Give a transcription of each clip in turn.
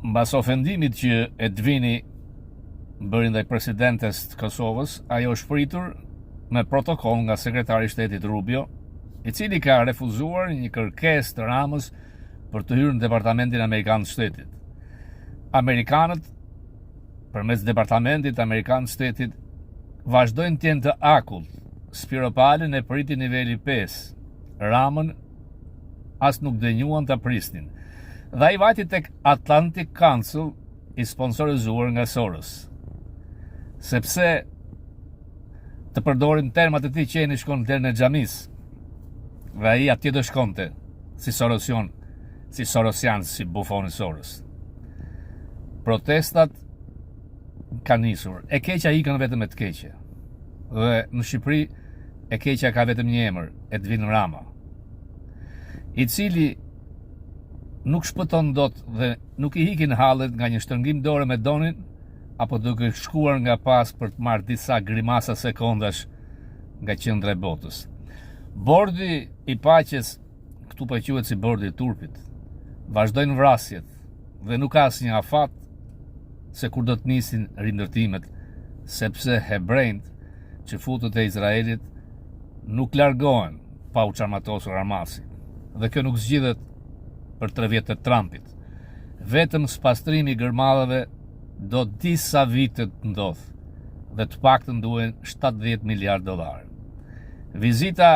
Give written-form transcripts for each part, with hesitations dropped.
Mbas ofendimit që Edvini bëri ndaj presidentes të Kosovës, ajo është pritur me protokoll nga sekretari i shtetit Rubio, i cili ka refuzuar një kërkesë të Ramës për të hyrë në Departamentin Amerikan të Shtetit. Amerikanët përmes Departamentit Amerikan të Shtetit vazhdojnë të jenë të akullt. Spiropalin e priti niveli 5, Ramën as nuk denjuan ta prisnin. Dhe ai vajti tek Atlantic Council i sponsorizuar nga Soros. Sepse të përdorim termat e tij qeni shkon në derën e xhamisë. Dhe ai atje do shkonte si Sorosion, si Sorosian, si bufoni Soros. Protestat kanë nisur. E keqja ikën vetëm me të keqe. Dhe në Shqipëri e keqja ka vetëm një emër, Edvin Rama. I cili nuk shpëton dot dhe nuk i ikin hallet nga një shtrëngim dore me Donin apo duke shkuar nga pas për të marrë disa grimasa sekondash nga qendra e botës. Bordi i paqes këtu po quhet si bordi i turpit. Vazhdojnë vrasjet dhe nuk ka asnjë afat se kur do të nisin rindërtimet, sepse hebrenjtë çifutët e Izraelit nuk largohen pa u çarmatosur Hamasi. Dhe kjo nuk zgjidhet për tre vjet të Trumpit. Vetëm spastrimi i gërmadhave do disa vite të ndodhë dhe të paktën duhen 70 miliard dollarë. Vizita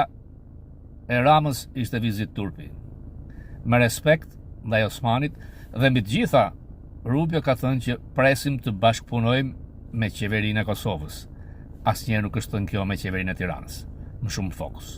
e Ramës ishte vizitë turpi. Me respekt ndaj Osmanit dhe mbi të gjitha Rubio ka thënë që presim të bashkëpunojmë me qeverinë e Kosovës. Asnjëherë nuk është thënë kjo me qeverinë e Tiranës. Më shumë fokus.